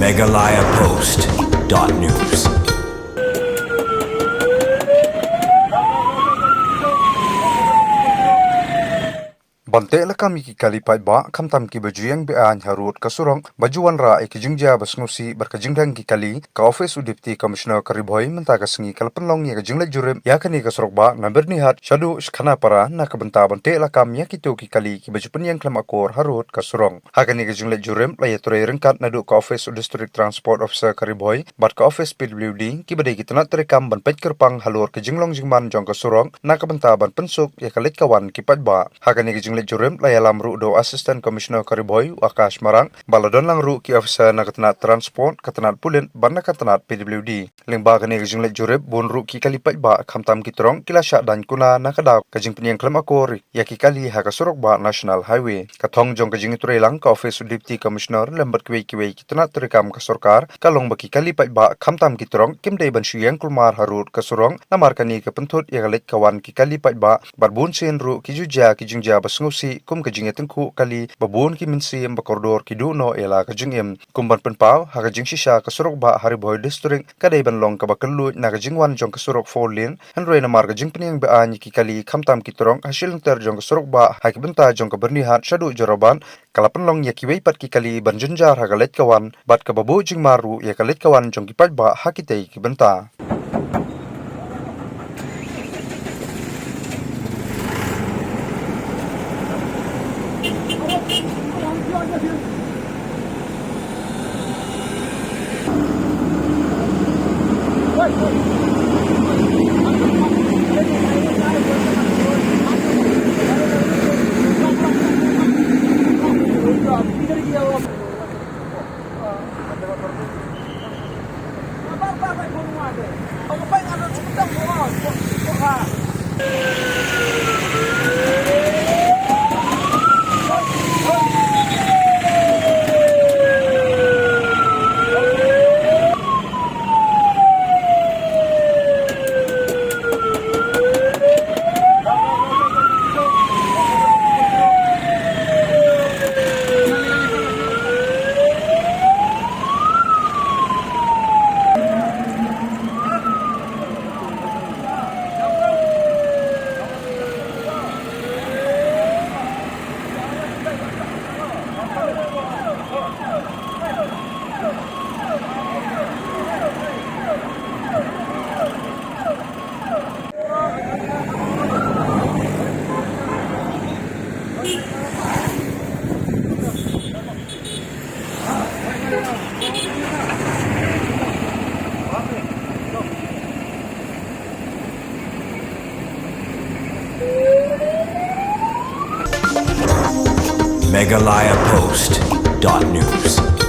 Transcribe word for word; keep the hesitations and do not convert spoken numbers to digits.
Meghalaya Post dot news. Ban teh lakam ïa ki kali paidbah, khamtam kiba ju ïeng be-aiñ harud ka surok, ba ju wanrah ïa ki jingjia ba sngewsih bad ka jingdheng ki kali, ka office u Deputy Commissioner ka Ri Bhoi mynta ka sngi ka la pynlong ïa ka jingleit jurip ïa kane ka surok bah na Byrnihat shaduh sha Khanapara na ka bynta ban teh lakam ïa kito ki kali kiba ju pynïeng khlem akor harud ka surok. Ha kane ka jingleit jurip la ïatrei ryngkat naduh ka office u District Transport Officer ka Ri Bhoi bad ka office P W D, kiba dei ki tnat treikam ban peit kyrpang halor ka jinglong jingman jong ka surok na ka bynta ban pynsuk ïa ka leit ka wan ki paidbah. Ha kane ka jingleit jurip la ïalam ruh da u Assistant Commissioner ka Ri Bhoi u Akash Marak, ba la don lang ruh ki officer na ka tnat transport, ka tnat pulit bad na ka tnat P W D. Lyngba kane ka jingleit jurip, bun ruh ki kali paidbah khamtam ki truck ki la shah daiñ kuna na ka daw ka jingpynïeng khlem akor ïa ki kali ha ka surok bah National Highway. Ka thong jong ka jingïatreilang, ka office u Deputy Commissioner lem bad kiwei kiwei ki tnat treikam ka sorkar ka long ba ki kali paidbah khamtam ki truck kim dei ban shu ïeng kulmar harud ka surok, namar kane ka pynthut ïa ka leit ka wan ki kali paidbah, bad bun sien ruh ki ju jia ki jingjia ba sngewsih kum ka jingïatyngkhuh kali, ba bun ki mynsiem ba kordor ki duh noh ïa la ka jingim. Kum ban pynpaw, ha ka jingshisha ka surok bah ha Ri Bhoi District ka dei ban long kaba kylluid na ka jingwan jong ka surok four lane, hynrei namar ka jingpynïeng be-aiñ ïa ki kali khamtam ki truck ha shilynter jong ka surok bah ha ki bynta jong ka Byrnihat shaduh Jorabat, ka la pynlong ïa kiwei pat ki kali ban jynjar ha ka leit ka wan, bad kaba buh jingmar ruh ïa ka leit ka wan jong ki paidbah ha kitei ki bynta. Meghalaya Post dot news.